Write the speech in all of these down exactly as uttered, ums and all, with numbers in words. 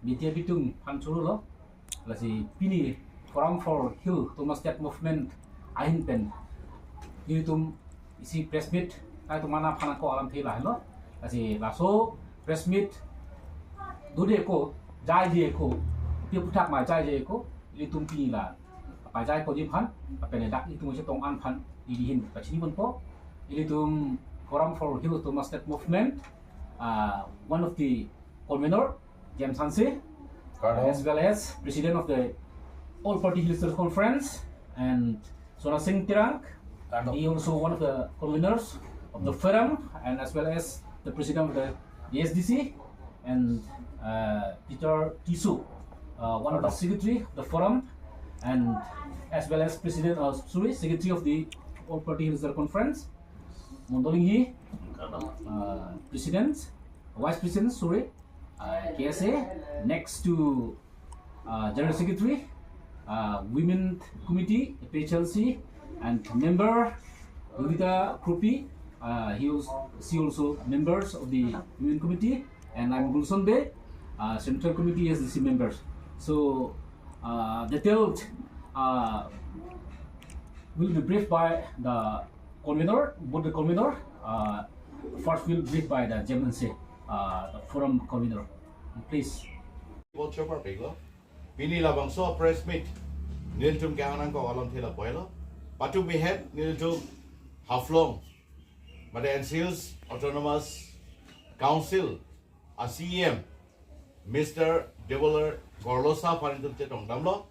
Media bitung aphan chorolo. Lasi pini Forum for Hill Autonomous State Movement ahin pen ilitum isi press meet kaitum aphan ako alamthe lahelo. Lasi laso press meet dode ako, jaije ako, pi aphuthak ma jaije ako, ilitum pini la pajaipo jiphan, lapen dak ilitum chetong an aphan ilihin pachini ponpo. Ilitum Forum for Hill Autonomous State Movement, uh, one of the convener, James Hanse, Kardom. As well as president of the All Party Hill State Conference, and Sona Singh Terang. Kardom. He also one of the conveners of the forum, and as well as the president of the A S D C, and, uh, Peter Tisso, uh, one of the Kardom. Secretary of the forum, and as well as president, uh, sorry, secretary of the All Party Hill State Conference, Mondol Enghi, Kardom. Uh, president, vice president, sorry, uh, K S A, next to, uh, General Secretary, uh, Women Committee, A P H L C, and member Lolita Kropi, uh, he was, she also members of the Women Committee, and I'm Gulson Bey, uh, Central Committee A S D C members. So, uh, detailed, uh, will be briefed by the convener, both the convener. Uh, first will brief by the James Hanse, uh, the forum convener. Please. Board chairman peglo. Pini labangso press meet nelitum kehang nangkok alamthe lapu helo. Patumi ahin nelitum Haflong, mate N C Hills Autonomous Council a C E M, Mister Debolal Gorlosa aphan nelitum chetong damlo.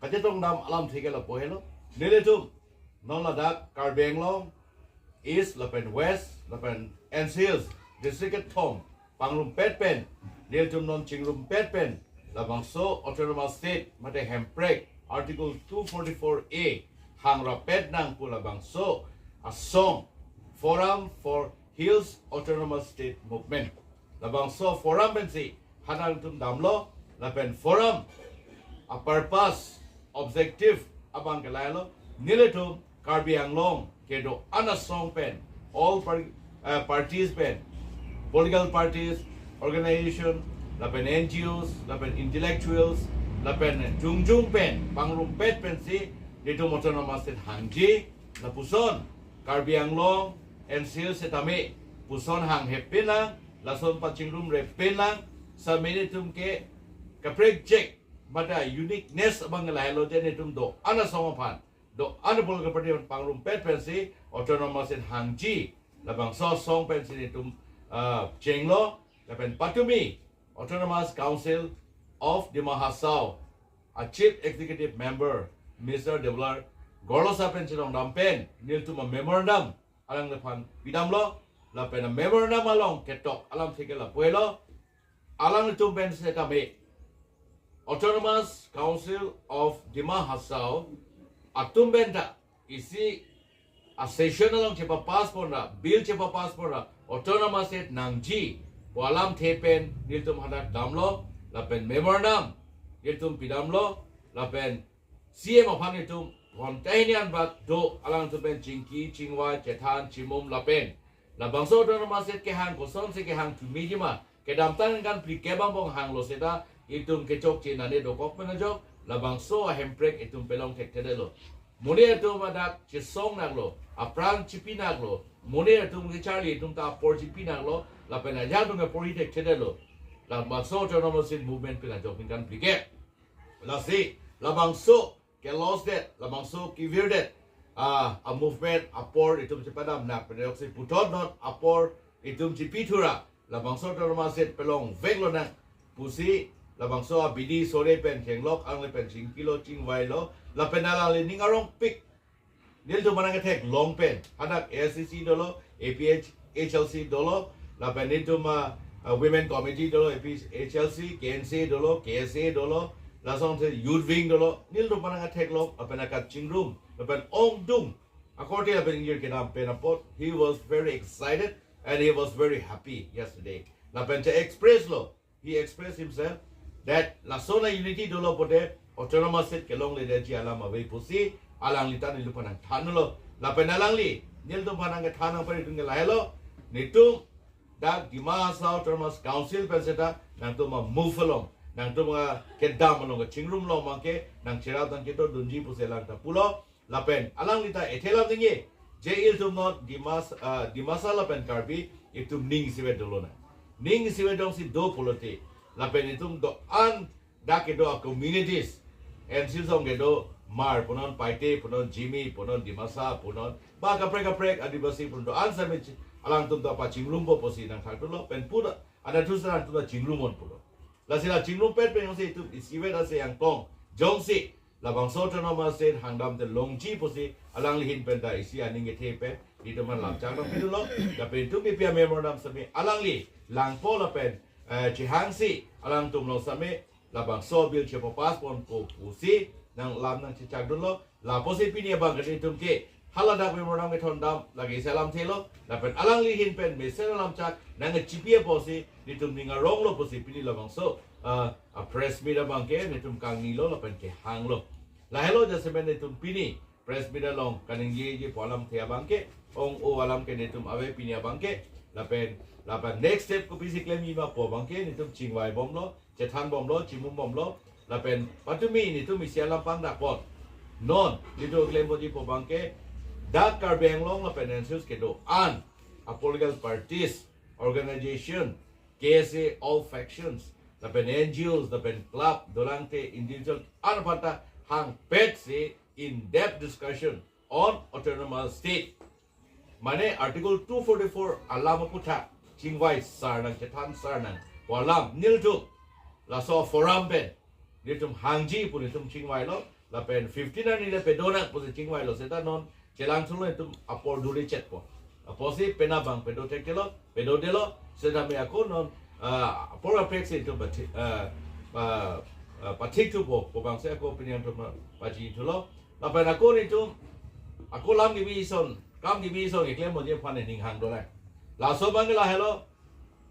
Kachetong dam alamthe ke lapu helo. Nelitum non ladak Karbi Anglong East lapen West lapen N C Hills district kethom pangrumpet pen, nelitum non chingrumpet pen, labangso Autonomous State mate hemprek Article two forty-four A hang rapet nang pu labangso asong Forum for Hills Autonomous State Movement. Labangso forum pensi hadak nelitum damlo, lapen forum a purpose, objective abang ke lahelo, nelitum Karbi Anglong kedo-an asong pen, all par-, eh, parties pen, political parties, organization, lapen N G Os, lapen intellectuals, lapen jongjong pen pangrumpet pensi nelitum Autonomous State hangji, lapuson Karbi Anglong, N C Hills setame puson hanghe pinlang, lason pachingrumre pinlang, seta nelitum ke kaprek jek, mate uniqueness abang lahelo je nelitum do-an asong aphan, do-an political party aphan pangrumpet pensi Autonomous State hangji, labangso asong pensi nelitum, ah, chenglo, lapen patumi Autonomous Council of Dima Hasao a Chief Executive Member, Mister Debolal Gorlosa pen chetong dam pen, nelitum a memorandum alangliphan pidamlo, lapen a memorandum along ketok alamthe ke lapu helo, alanglitum pen setame Autonomous Council of Dima Hasao atum pen ta isi a session along chepapass ponra, bill chepapass ponra, Autonomous State nangji pu alamthe pen nelitum hadak damlo, lapen memorandum nelitum pidamlo, lapen C M aphan nelitum ghonta hini anbak do alangtum pen chingki, chingvai, chethan, chimum lapen labangso Autonomous State kehang kosonsi kehang thumiji ma, kedamtang ningkan phlikep angbong hanglo seta itum kechokche nane dokok pen ajok, labangso ahemprek itum pelong thekthedetlo. Monit atum hadak chesong naklo, apran chipi naklo, monit atum kecharli atum ta apor chipi naklo, lapen ajahak atum apor hi thekthedetlo. Labangso Autonomous State Movement pen ajok ningkan phlikep. Lasi, labangso ke-lost det, labangso kevirdet, ah, a movement apor itum chepadam nak pen ajoksi puthot non apor itum chipi thura, labangso Autonomous State pelong veklo nang pusi, labangso abidi sore pen chenglok, alangli pen chingkilo, chingvailo, lapen alangli ning arongpik. Nelitum aphan nangketheklong pen, hadak A S D C dolo, A P H L C dolo, lapen nelitum, ah, ah, Women Committee dolo, A P H L C, K N C A dolo, K S A dolo, lasonsi Youth Wing dolo, nelitum aphan nangketheklong, lapen akachingrum, lapen ongdung akorte lapen ingjir kedam pen apot, he was very excited and he was very happy yesterday. Lapen che-express lo, he expressed himself that lason a-unity dolo pote Autonomous State kelongledetji alam ave pusi alangli ta nelitum aphan nangthanlo. Lapen alangli nelitum aphan nangkethan nangpari atum ke lahelo, nelitum dak Dima Hasao Autonomous Council pen seta nangtum a-move along, nangtum kedam along kachingrum along abangke nang cherap nang kedo dunji pusi alang ta pulo. Lapen alangli ta ethe lam ningje, je ilitum non Dimas, ah, Dimasa lapen Karbi itum ning isivet dolo na. Ning isivet dong si do pulote, lapen itum do-an dak kedo a communities, N C L song kedo Hmar punon, Paite punon, Zeme punon, Dimasa punon, ba kaprek kaprek Adivasi punon, do-an sami chi-, alangtum ta pachingrumpo pusi nang thakdunlo, pen pura anatthu sa alangtum ta chingrum non pulo. Lasi la chingrumpet pen jongsi itum isivet ase angkong jongsi labangso autonomous state hangdam te longji pusi alangli ahin pen ta isi aning kethe pen itum aphan lamchak nangpidunlo. Lapen itum kipi a memorandum sami alangli langpo lapen, eh, chehangsi alangtum along sami labangso bill chepapass ponpo pusi nang lam nangchechakdunlo. Lapusi pini abang ke itum ke haladak memorandum kethondam lake isi alamthelo, lapen alangli ahin pen mesen alamchak nangchipi apotsi itum ning aronglo pusi pini labangso, ah, a press meet abangke itum kangnilo lapen kehanglo. Lahelo jasemet itum pini press meet along kaningjeje pu alamthe abangke, ong-o alam ke itum ave pini abangke, lapen, lapen next step kopisi klemji ma pu abangke itum chingvaibomlo, chethanbomlo, chimumbomlo, lapen patumi itum isi alam pangdakpon. Non itum klemponji pu abangke, dak Karbi Anglong lapen N C L kedo-an a political parties, organization, K S A, all factions, lapen N G Os, lapen club, dolang te individual, an aphan ta hangpet si in-depth discussion on autonomous state. Mane Article two forty-four alam aputhak chingvai sar nang, chethan sar nang pu alam nelitum laso forum pen nelitum hangji pu nelitum chingvailo, lapen fifteen arni le pedo nang pusi chingvailo, seta non chelangthulo, itum apor duri chetpo. Apotsi penap abang pedo thekthelo, pedodelo, seta me ako non, ah, apor apek si itum pathi-, ah, ah, ah, pathikthupo pu abangsi ako pini itum pachithulo. Lapen ako itum, ako lam kimi ison, kam kimi ison keklemponji aphan ning hangdunlang. Laso abangke lahelo,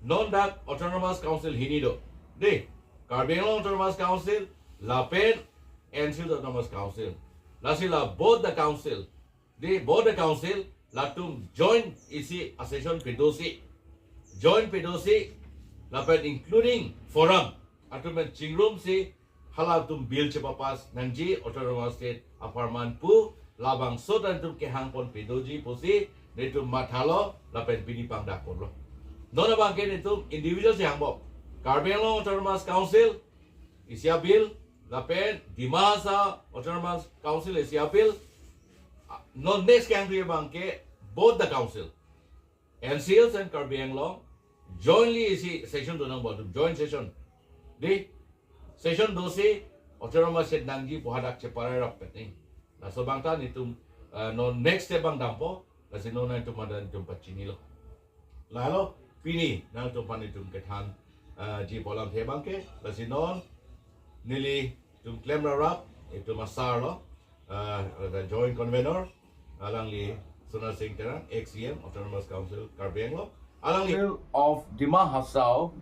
non dak Autonomous Council hini do. Dei, Karbi Anglong Autonomous Council lapen N C L Autonomous Council. Lasi la both the council, dei, both the council latum joint isi a session pedosi, joint pedosi, lapen including forum atum pen chingrumsi halatum bill chepapass nangji, autonomous state apharman pu, labangso ta itum kehangpon pedoji pusi itum mathalo lapen pini pangdakponlo. Non abangke itum individual si hangbom. Karbi Anglong Autonomous Council isi a bill, lapen Dima Hasao Autonomous Council isi a bill. Non next kehangthu abangke both the council, N C L and Karbi Anglong, jointly isi session donangpo, joint session. Dei, session dosi autonomous state nangji pu hadak cheparai rappet ni. Laso abang ta itum, eh, non next step abang dampo, lasi non itum adan itum pachinilo. Lahelo, pini nangtum aphan itum kethan, eh, ji pu alamthe abangke, lasi non nelitum klemrap rap, itum asar lo, eh, the joint convener, alangli Sona Sing Terang, ex C M, Autonomous Council Karbi Anglong, alangli Council of Dima Hasao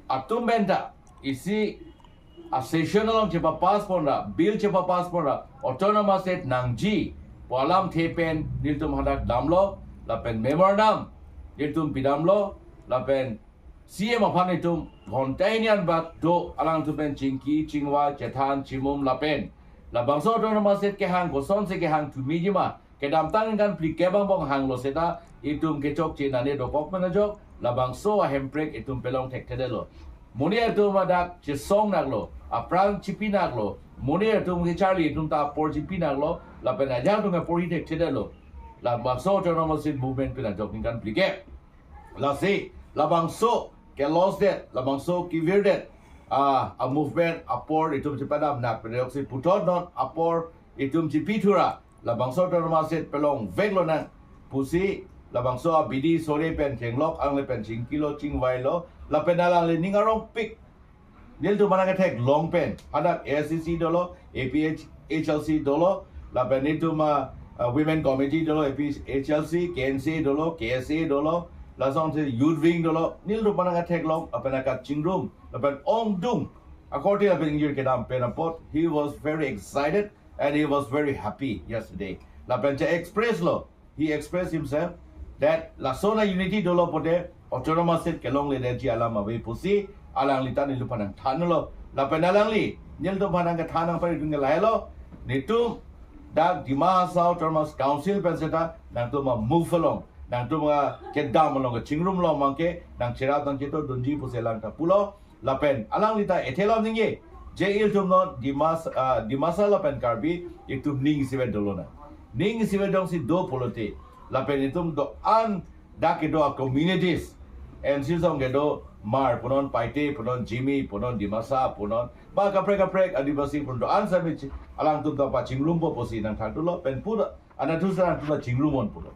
atum pen ta isi a session along chepapass ponra, bill chepapass ponra, autonomous state nangji pu alamthe pen nelitum hadak damlo, lapen memorandum nelitum pidamlo, lapen C M aphan itum ghonta hini anbak do, alangtum pen chingki, chingvai, chethan, chimum lapen labangso autonomous state kehang, kosonsi kehang thumiji ma, kedamtang ningkan phlikep angbong hanglo seta itum kechokche nane dokok pen ajok, labangso a hemprek itum pelong thekthedetlo. Monit atum hadak chesong naklo, aphrang chipi naklo, monit atum kecharli itum ta apor chipi naklo, lapen ajahak atum apor hi thekthedetlo. Labangso autonomous state movement pen ajok ningkan phlikep. Lasi, labangso ke-loss det, labangso kevirdet, ah, a movement apor itum chepadam nak pen ajoksi puthot non apor itum chipi thura, labangso autonomous state pelong veklo nang pusi, labangso a bidi sore pen chenglok, alangli pen chingkilo, chingvailo, lapen alangli ning arongpik. Nelitum aphan nangketheklong pen, hadak A I C C dolo, A P H L C dolo, lapen nelitum a, a, Women Committee dolo, A P H L C, K N C A dolo, K S A dolo, lasonsi Youth Wing dolo, nelitum aphan nangketheklong, lapen akachingrum, lapen ongdung akorte lapen ingjir kedam pen apot, he was very excited and he was very happy yesterday. Lapen che-express lo, he expressed himself that lason a unity dolo pote autonomous state kelongledetji alam ave pusi alangli ta nelitum aphan nangthanlo. Lapen alangli nelitum aphan nangkethan nangparitum ke lahelo, netum dak Dima Hasao Autonomous Council pen seta nangtum a-move along, nangtum akedam along, kachingrum along abangke nangcherap nangchetordunji pusi alang ta pulo. Lapen alangli ta ethe alam ningje, je ilitum non Dimas, ah, Dimasa lapen Karbi itum ning isivet dolo na. Ning isivet dong si do pulote, lapen itum do-an dak kedo a-communities, N C Hills along kedo Hmar punon, Paite punon, Zeme punon, Dimasa punon, ba kaprek kaprek Adivasi punon, do-an sami chi-, alangtum ta pachingrumpo pusi nangthan thulo, pen pu anatthu seta nangtum ta chingrum non pulo.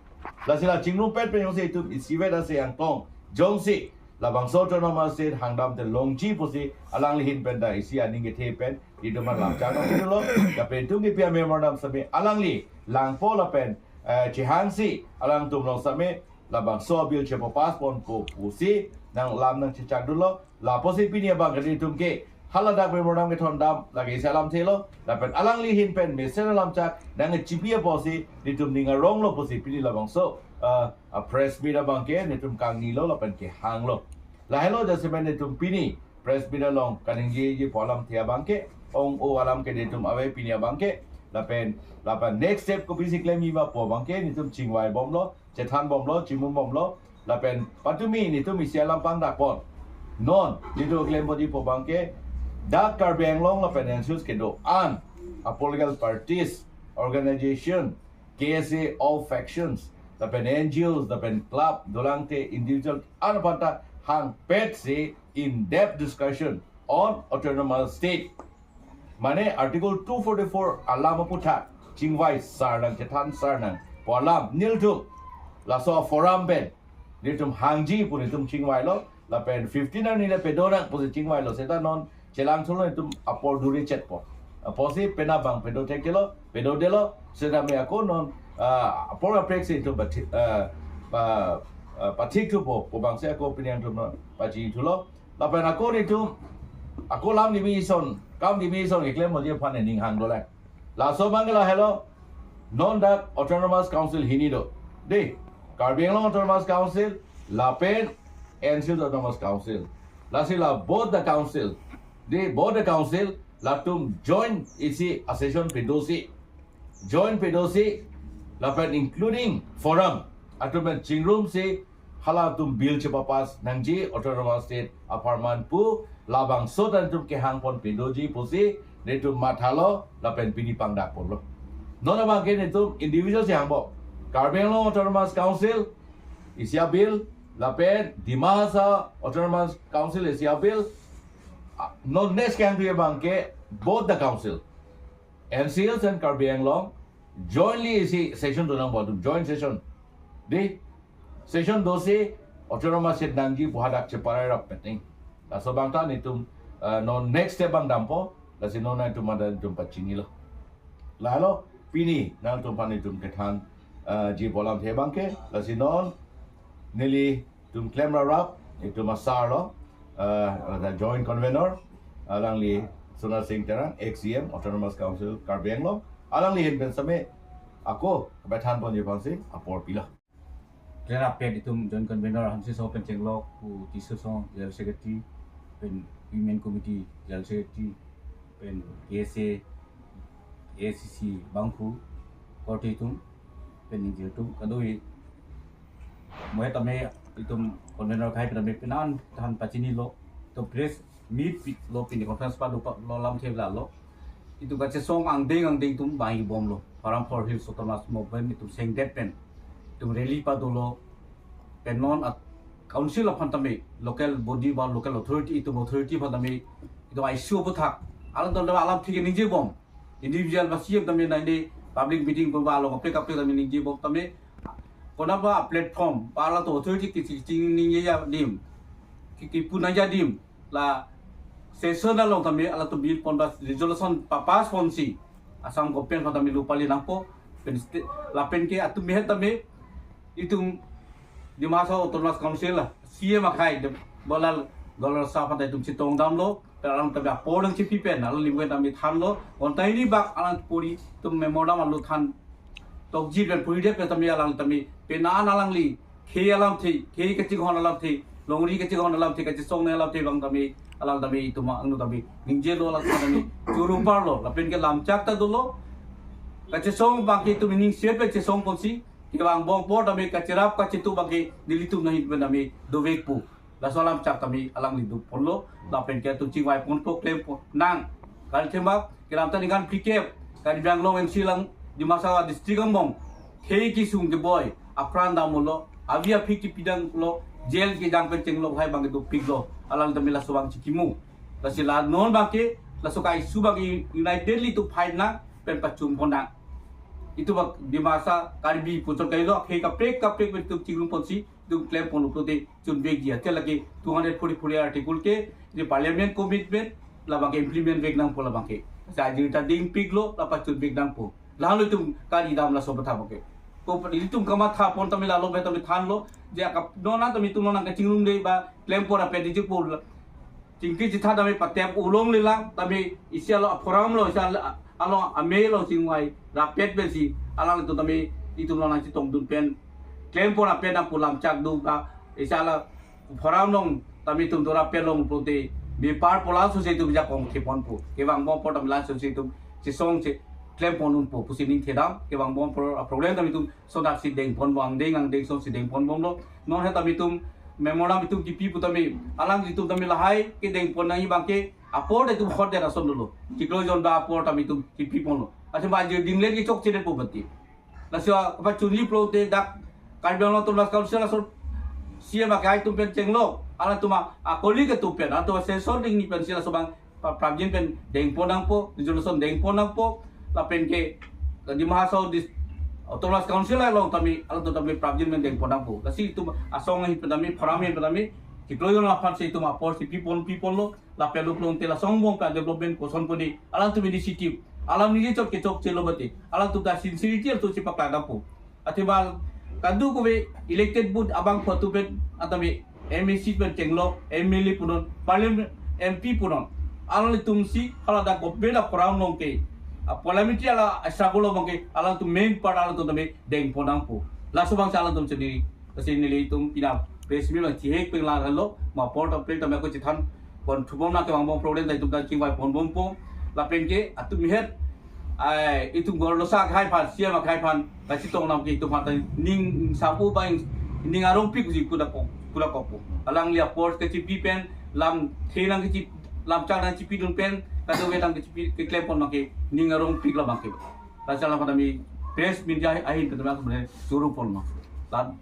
Lasi la chingrumpet pen jongsi itum isivet ase angtong jongsi labangso Autonomous State hangdam te longji pusi alangli ahin pen ta isi aning kethe pen itum alam chang nangpilo. Lapen itum kipi a-memorandum sami alangli langpo lapen, eh, chehangsi alangtum along sami labangso a-bill chepapass ponpo pusi nanglam nangchechak dunlo. Lapusi pini abang ke netum ke haladak memorandum kethondam lake isi alamthelo. Lapen alangli ahin pen mesen alam chak nangchipi apotsi netum ning aronglo pusi pini labangso, ah, a-press meet abangke netum kangnilo lapen kehanglo. Lahelo jasemet netum pini press meet along kaningjeji pu alamthe abangke, ong-o alam ke netum ave pini abangke. Lapen, lapen next step kopisi klemji ma pu abangke netum chingvaibomlo, chethanbomlo, chimum bomlo. Lapen patumi netum isi alam pangdakpon. Non netum klemponji pu abangke, dak Karbi Anglong lapen N C Hills kedo-an a-political parties, organization, K S A, all factions, lapen N G Os, lapen club, dolangte, individual, an aphan ta hangpet si in-depth discussion on Autonomous State, mane Article two forty-four alam aputhak chingvai sar nang, chethan sar nang pu alam nelitum laso forum pen netum hangji pu netum chingvailo. Lapen fifteen arni le pedo nang pusi chingvailo, seta non chelang thulo, netum apor duri chetpo. Apotsi penap abang pedo thekthelo, pedodelo, seta me ako non, ah, apor kaprek si netum pathi-, ah, pa-, ah, pathik thupo pu abangsi ako pini angtum non pachini thulo. Lapen ako netum, ako lam dimi ison, kam dimi ison keklemponji aphan ning hang dolang. Laso abangke lahelo, non dak Autonomous Council hini do. Dei, Karbi Anglong Autonomous Council lapen N C Hills Autonomous Council. Lasi la both the council, dei, both the council latum joint isi a-session pedosi, joint pedosi, lapen including forum atum pen chingrumsi halatum bill chepapass nangji Autonomous State apharman pu labangso ta netum kehangpon pedoji pusi netum mathalo lapen pini pangdakponlo. Non abangke netum individual si hangpo. Karbi Anglong Autonomous Council isi a-bill lapen Dima Hasao Autonomous Council isi a-bill. Ah, non next kehangthuji abangke both the council, N C Hills and Karbi Anglong, jointly isi session donangpo atum, joint session. Dei, session dosi Autonomous State nangji pu hadak cheparai rap peting. Laso abang ta netum, ah, non next step abang dampo, lasi non netum ada netum pachinilo. Lahelo pini nangtum aphan netum kethan, ah, ji pu alamthe abangke, lasi non nelitum klemrap rap, netum asar lo, ah, ada joint convener, alangli Sonar Sing Terang, ex C M, Autonomous Council Karbi Anglong, alangli ahin pen sami ako kapathanponji aphansi apor pilo. Klemrap pet itum joint convener Hanse Song pen chenglok, pu Tisso Song General Secretary, pen Women Committee General Secretary, pen K S A, A C C bangphu, korte atum, pen ningje atum, kadoi, mo tame itum convener akhei pen tame penan than pachinilo, to press meet pi-, lo pini conference pado pa-, lo lamthe lalo. Itum kachesong angdeng angdeng itum bangbomlo. Forum for Hills Autonomous Movement itum sengdet pen itum rally padolo. Pen non a-council aphan tame, local body ba local authority, itum authority aphan tame itum a-issue aputhak alam tame alamthe keningjebom. Individual ba C M tame nai de public meeting pu ba along kaprek kaprek tame ningjebom tame, konat ba platform ba halatum authority kisi chingningje adim, ki, kipu nangji adim, la session along tame halatum bill pon ba resolution papass ponsi Assam government aphan tame lo pali nangpo, pen sta-, lapen ke atum bihet tame itum Dima Hasao Autonomous Council C M akhei de Dolal Dolal Sir aphan ta itum chetongdamlo, pen alang tame apor nangchipi pen alang limwen tame thanlo, konat hini bak alang puri itum memorandum alo than tokji pen puri det pen tame alang tame penan alangli khei alamthe, khei kachinghon alamthe, longri kachehon alamthe, kachesong nang alamthe abang tame, alang tame itum angno tame ningjelo, alang tame choro parlo, lapen ke lamchak ta dolo. Kachesong abang ke itum ningse pen chesong ponsi, kevang bom apor tame kacherap kachetu abang ke nelitum nangji pen tame dovek pu. Laso alamchak tame alangli doponlo, lapen ke itum chingvai ponpo, klem pon nang. Kali thembak, kedamtang ningkan phlikep, Karbi Anglong M C lang, Dima Hasao district angbong khei kesung keboi, apran damlo, avi aphi kepidanglo, jail kejang pen chenglo, hai abang ke dopiklo, alang tame laso abang chikimu. Lasi la non abang ke, laso ka-issue abang ke unitedly itum fight nang, pen pachun pon nang. Itum abang Dima Hasao, Karbi puchot kailo, khei kaprek kaprek pen itum chingrum ponsi, itum klem pon pulote chunvekji, athe lake two hundred forty-four article ke, the parliament commitment, labang ke implement vek nangpo labang ke. Sa jirta dingpiklo, la pachunvek nangpo. Lalu itum kali dam laso abang ke. Ko itum kamatha pon tame lalo be tame thanlo, je akap non tame itum non kachingrum de ba, klem pon rapet di jupul. Chingki chitha tame patep ulong lelang, tame isi alo aphoram lo, isi alo, alo amei lo chingvai rapet pensi, alangtum tame itum lo nangchetongdun pen, klem pon rapet nangpo, lamchak do ba, isi alo aphoram long tame itum do rapet long pulote, bepar pola sose itum jakong theponpo, kevang bom apor tame laso sose itum chesong che klem pon unpo pusi ning thedam, kevang bom apor problem tame itum sondak si dengpon bom, angdeng angdeng song si dengpon bomlo. Non he tame itum memorandum itum kipi pu tame, alang itum tame lahai kedengpon nangji abang ke apor itum hot de rason dolo. Chiklo jon ba apor tame itum kipi ponlo. Ase ba je dinglet kechokche detpo bati. Laso pachunji pulote dak Karbi Anglong Autonomous Council laso C M akai atum pen chenglo, alangtum a, a colleague atum pen, atum a session ding ni pensi laso abang pa-, prapjin pen dengpon nangpo, resolution dengpon nangpo, lapen ke, ke Dima Hasao dis-, Autonomous Council along tame, alangtum tame prapjin pen dengpon nangpo. Lasi itum asong ahin pen tame, forum ahin pen tame, chiklo jon aphan si itum apor si pipon, piponlo, lapen luk long te laso angbong pen development koson pon di, alangtum initiative, alam neli chot kechokchelo bati, alangtum ta sincerity alangtum si paklang nangpo. Athe ba kadokave elected body abangphu atum pen atame M A C pen chenglo, M L A punon, Parliament M P punon. Alanglitum si hala dak government a-forum along ke, a-parliamentary ala struggle along ke, alangtum main part alangtum tame dengpon nangpo. Laso abang si alangtum chini, kasi nelitum pina press meet along chihek pen lang halo, ma apor ta pen tame ako chethan pon thubom nang, kevang bom problem ta itum ta chingvai pon bompo. Lapen ke atum het, ai, itum gorlosa akhai aphan, C M akhai aphan kachetong nang ke itum aphan ta ning sapu ba ning arongpik ji kuda kok, kuda kokpo. Alangli apor kechipi pen, lamthe nangkechi, lamchak nangchipidun pen, kadokave nangkechipi, keklem pon abang ke ning arongpik labang ke. Laso alam pen tame press meet ahin pen tame ako choro ponlo. Tan